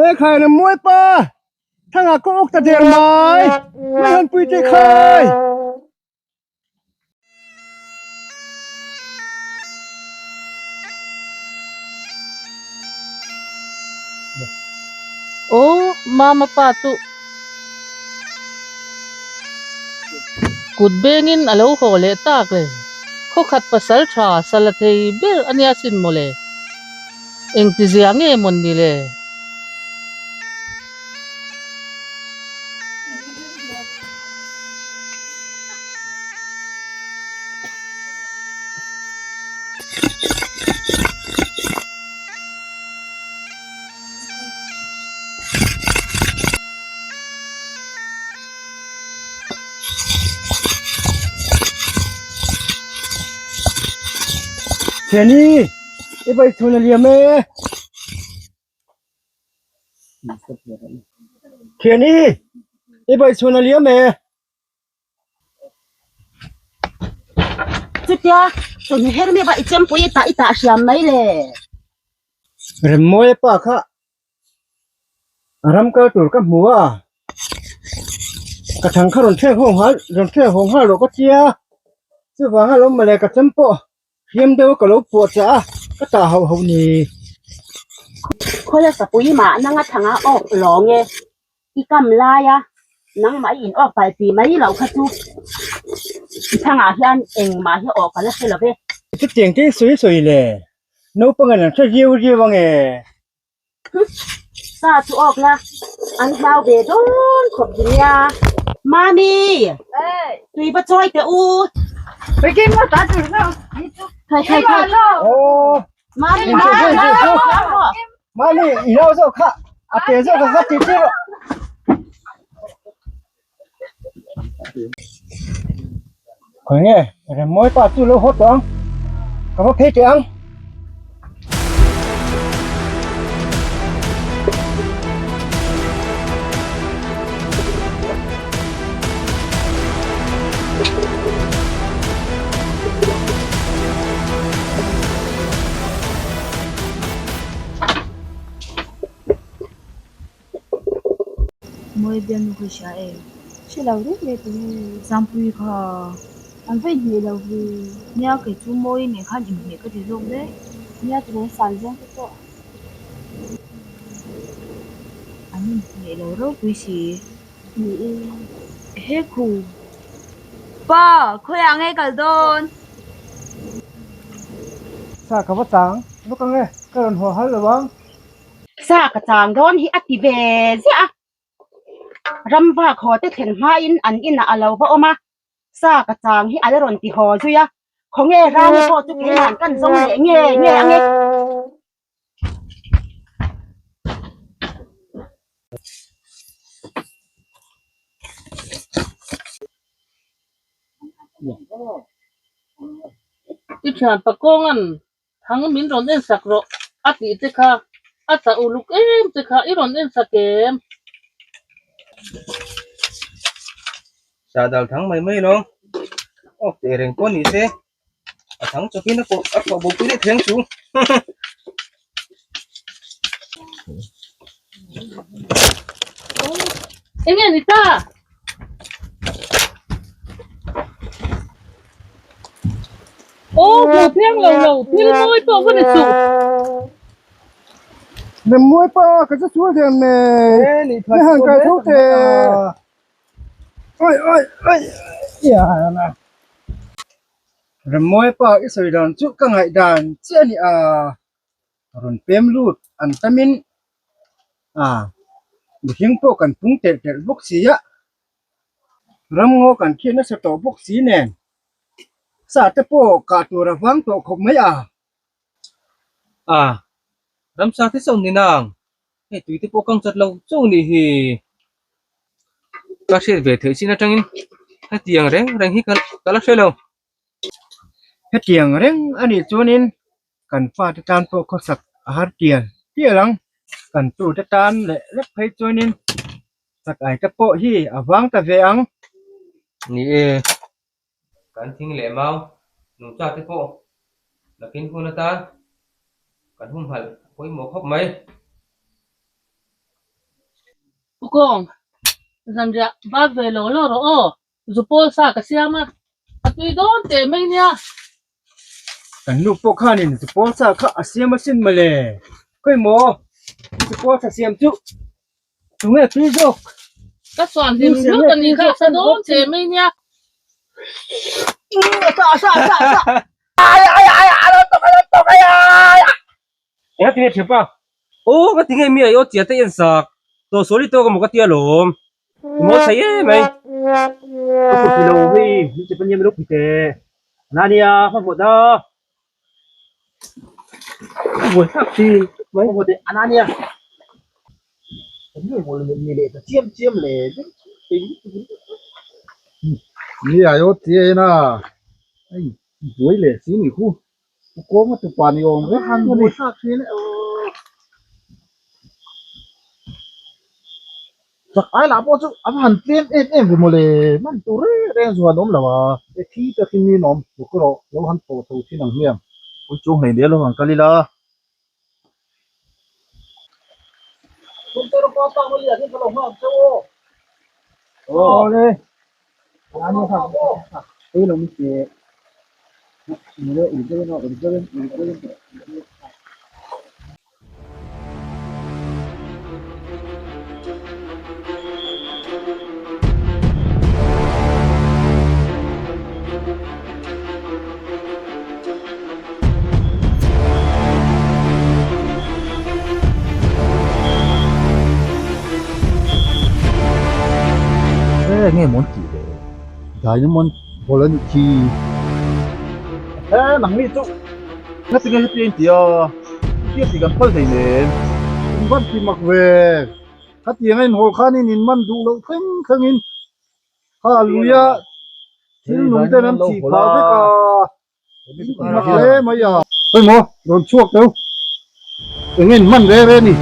E khai na muai pa thanga ko ok ta der mai mai han pui te khai Aw mama pa chu kut bengin a lo haw leh tak le. Khawkhat pasal tha sala thei ber a nia sin mawle. Engtizia nge mawn ni le? Thiani, i bai chhun a liam e. Thiani, i bai chhun a liam e. Chutia, chawhnu her mi va i chempui i tah i tah hriam mai le. Remmawia pa kha a ram kal tur ka hmu a, ka thang kha rawn thleng haw nghal rawn thleng haw nghal rawh ka tia, chuvang a lo mawle ka chem pawh hriam deuh a ka lo puah chah a, ka tah hauh hauh ni. Khawia sapui mah nanga thanga awk lawng e. I kam lai a, nangmah i in awk palh tih mai loh kha chu i thangah hian engmah hi awh ka la hre lo ve. Chutiang te sawi sawi le, naupang in an hre riau riau ang e. Sa chu awk la, an hlau ve dawn khawp hi nia. Mami! Tui va chawi teh u. Khai khai khai. Mami, Mami, i lo zawk kha, a te zawk kha ka ti tir rawh. Khawi nge, Remmawi pa chu lo haw tawh ang, ka va phei teh ang. Mawi bialnu kha i hria em? Hre lo reng reng tu nge? Zangpui kha an va inhmeh lo ve. Nia kei chu mawi nen khan inhmeh ka ti zawk daih. Nia tunge san zawng te pawh an inhmeh lo ropui si. Ni e. He khu. Pa, khawiah nge kal dawn? Sa ka va chang vak ang e, ka rawn haw hal lo ang. Sa ka chang dawn hi a ti ve ziah a, ram vak haw te thlen hmain an inah a lo va awm a, sa ka chang hi a la rawn ti haw zui a, khawnge Rani pawh chu keima'n kan zawng leh nge nge ang e. I thian Pakawnga'n thang min rawn en sak rawh a tih che kha, a chah uluk em che kha i rawn en sak em? Sahdal thang mai mai lo, awk teh reng pawh ni se. A thang chawkin a pawh a pawh bo pui leh theng chu. Enge ni ta? Aw hmu thiang lo lo thil mawi pawh va ni suh. Lem mawi pa ka chu sual diam me. Ni han kai tho te. Oi oi oi. Ya na. Rammawi pa i sawi dan chu ka ngaih dan chiah a ni a, rawn pem lut an tamin a mihring pawh kan pung telh telh bawk si a, ramngaw kan khiat nasa tawh bawk si nen sa te pawh kah tur a vang tawh khawp mai a. A, ramsa te sawn ni nang, hei tui te pawh kang chat lo chauh nih hi. Ka hriat ve theih chin atangin hetiang reng reng hi ka la hre lo. Hetiang reng a nih chuanin kan fate tan pawh khawsak a har tial tial ang. Kan tute tan leh lek phei chuanin chak ai te pawh hi a vang ta ve ang. Ni e, kan thing leh mau nungcha te pawh nakin hun atan kan humhalh a pawimawh khawp mai. Pu Kawng, zanriah bar ve law law rawh aw, zupawl sa ka siam a, a tui dawn teh mai nia. Kan nu pawh khanin zupawl sa kha a siam asin mawle, khawi maw zupawl sa siam chu tunge tui zawk? Ka suan hlim hlut a nih kha, a sa dawn teh mai nia. Enga tinge thianpa? Aw ka tinge mi ai aw tia te en sak tawh sawi tawk emaw ka tia lawm i mawl thei em mai. Ka put ti lo hei min chep ania milo pui teh ana nia hmanhmawh da ka buai thlak thin mai hmanhmawh teh ana nia Mi ai aw tia en a hei buai leh si ni khu. Kawnga tupa ni awm reng a ni. Chak ai lah pawh chu a va han tlem em em ve mawle, man tur reng reng zu han awm lo a. E thi takin mi an awm tluk erawh lo han tawh tho thin ang hmiang. Pui chung hlei zel lo han kal ila. Nge mawn tih le? Dynamon ball a nih khi. He nangni chu nga tinge heti a inti a, heti a tih kan phal hleinem. In van ti mak ve. Khatiang a inhawl khanin in man duh loh thleng thlengin kha luia thil nung ten an thih phah vek a. In ti mak hle mai a. Khawi maw rawn chhuak teuh. Eng nge in hman re re ni?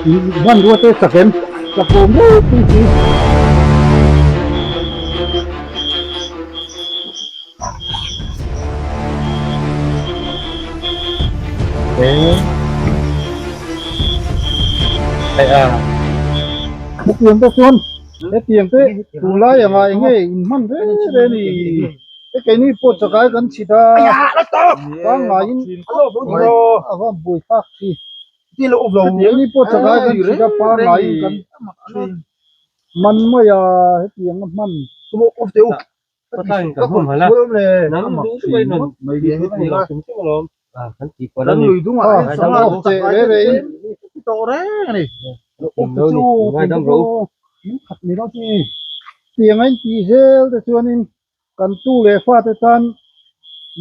In hmanrua te chak em? Chak awm reuh tih hi. Hetiang te chuan hetiang te tunlai anga eng nge in hman re re ni? He keini pawh chakai kan chhit a, pangngaiin a va buai thlak thi. Keini pawh chakai kan chhit a, pangngaiin kan man mai a, hetiang a hman. Tiang a intih zel te chuanin Kan tu leh fate tan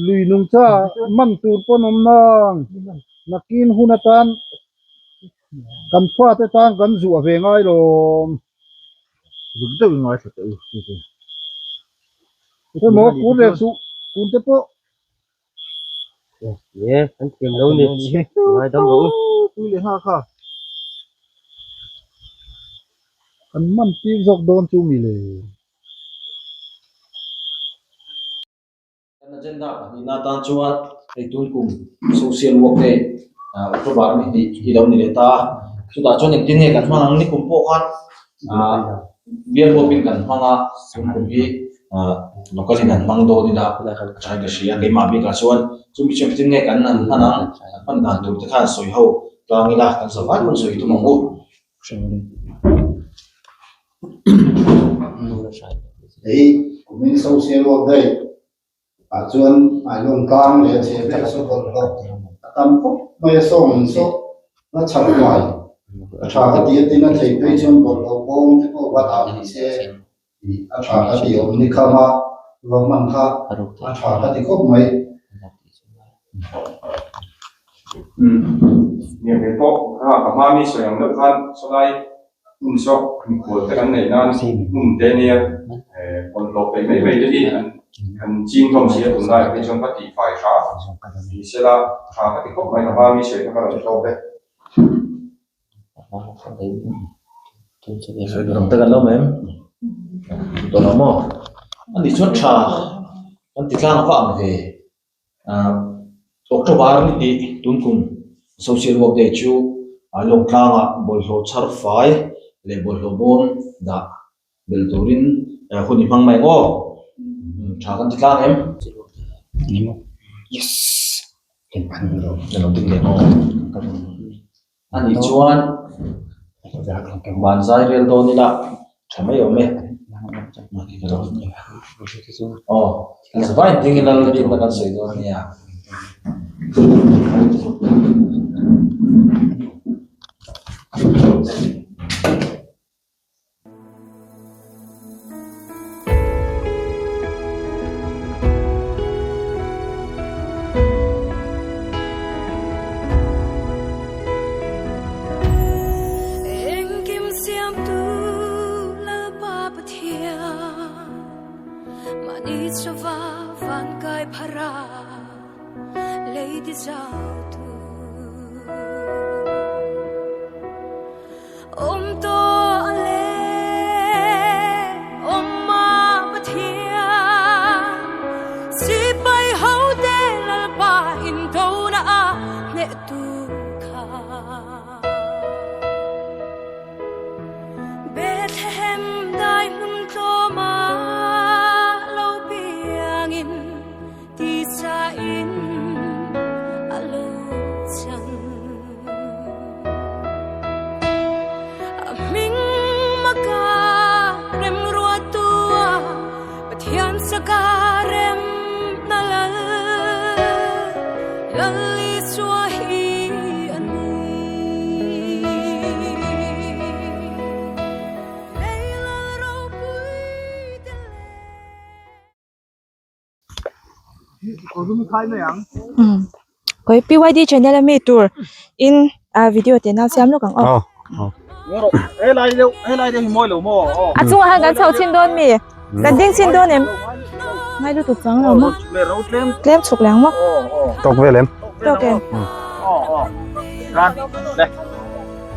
lui nungcha man tur pawn awm nang. Nakin hun atan kan fate tan kan zuah ve ngai lawm. Zuk deuh in ngaithla teh u chu chu. Emaw kun leh suh kun te pawh. Ye kan thiam lo ni ngaidam rawh u. Tui leh nghal kha. Kan man tir zawk dawn chu mi le. Kan agenda pahnihna atan chuan hei tun kum social work day October ni hnih hi lo ni leh ta a, chutah chuan engtin nge kan hmang ang ni kum pawh khan bial huapin kan hmang a, tun kum hi local in an hmang dawn ila a thain ka hria keimah bikah chuan chumi chu engtin nge kan han hman ang kan hman dan tur te khan sawi ho tlang ila kan zavai pawn sawi tum ang u. Hei kumin social work day. Ah chuan Ailawng tlang leh a chheh vel saw bawlhhlawh a tam khawp mai a sawng ang saw a chhar huai a tha ka ti a tin a thei phei chuan bawlhhlawh bawm te pawh va dah ni se tih a tha ka ti awm ni kham a va hman kha a tha ka ti khawp mai. Nia kei pawh kha ka hma mi sawi ang deuh khan sawlai hmun saw mikhual te kan neih nan hmun te nia bawlhhlawh peih mai mai te hi an ching hlawm si a tunlai phei chuan ka tihfai hra ni sela tha ka ti khawp mai ka hma mi sawi kha ka rawn hlawp e. Sawi duh ang te kan lo awm em? Tawh lo maw? Ani chuan tha kan ti tlang a va ang ve. October ni tih tun kum Social Work Day chu Lawngtlangah bawlhhlawh chhar fai leh bawlhhlawh bawm dah belh turin hun i hmang mai ang aw. Tha kan ti tlang em? Anih chuan vanzai rel dawn ila tha mai awm e. Aw kan zavai ding ila biakna kan sawi dawn ania. Khawi PYD channel a mi tur in a video te nau siam lawk ang aw. A chungah khan kan chho chhin dawn mi? Kan ding chhin dawn em? Ngai lutuk chang lo maw? Tlem chhuk leh ang maw? Tawk vel em? Tawk em?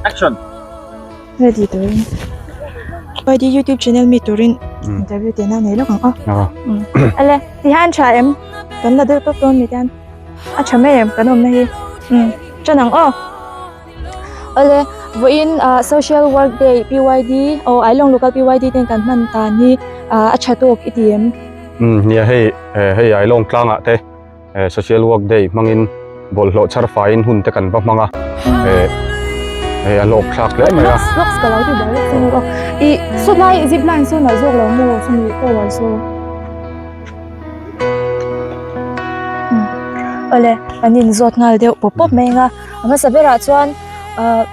Action. Ready turin PYD YouTube channel mi turin interview te nau nei lawk ang aw. Ale tihian tha em? Kan la deuh tawp dawn mi tian a tha mai em kan awmna hi tan ang aw. Awle vawiin ah social work day PYD aw Ailawng local PYD ten kan hman tan hi ah a tha tawk i ti em? Umm nia hei hei Ailawng tlangah te social work day hmangin bawlhhlawh chhar faiin hun te kan va hmang a eh hei a hlawk thlak hle mai a. Locks locks ka lo ti ber locks chu aw ih sawtlai zip line sawn a zawk lo maw chumi tower saw. Awle an inzawt nghal deuh pawp pawp mai ang a a hmasa berah chuan ahh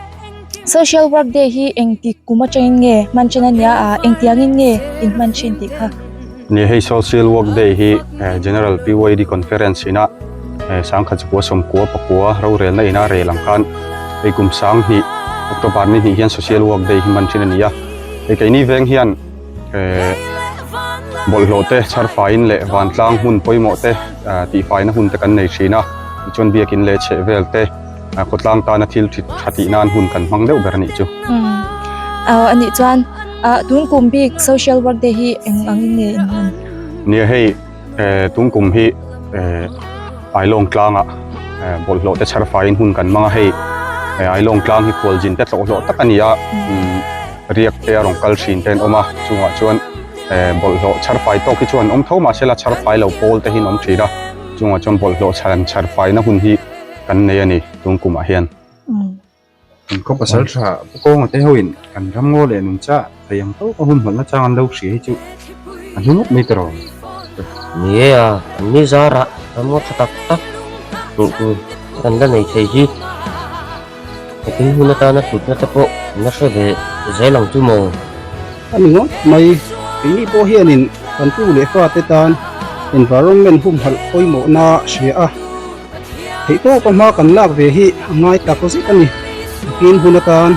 social work day hi engtik kum atangin nge hman then a nia ah engtiangin nge in hman thin tih kha. Ni hei social work day hi general PYD conference ina sangkhat chukua sawmkua pakua rorelna ina rel ang khan hei kum sanghnih October ni hnih hian social work day hi hman thin a ni a hei keini veng hian. eh bawlhhlawh te chhar faiin leh vantlang hmun pawimawh te ah tihfaina hun te kan nei thin a tichuan biakin leh chheh vel te ah khawtlang tana thil tha tha tih nan hun kan hmang deuh ber a nih chu. Umm ah anih chuan ah tun kum bik social work day hi eng angin nge in hman? Nia hei eh tun kum hi eh Ailawng tlangah eh bawlhhlawh te chhar faiin hun kan hmang a hei eh Ailawng tlang hi khualzin te tlawhhlawh tak a ni a umm riak te a rawn kal thin te an awm a chungah chuan eh bawlhhlawh chhar fai tawk hi chu an awm tho mahse la chhar fai lo pawl te hi an awm thin a chungah chuan bawlhhlawh chhar an chhar faina hun hi kan nei a ni tun kumah hian. Kan khaw pasal tha Pu Kawnga te hoin kan ram ngaw leh nungcha thei ang tawk a hun hmalh nachang an lo hria hi chu a hlu ngawt mai tawh. Ni e a, an ni zarah ramngaw tha tak tak hmuh tur kan la nei thei hi. Heti hun atana hlutna te pawh an la hre ve zel ang chu maw? A ni ngawt mai, keini pawh hianin kan tu leh fate tan environment humhalh pawimawhna hria a, theihtawpa hma kan lak ve hi a ngai tak zet a ni. Heti hun atan.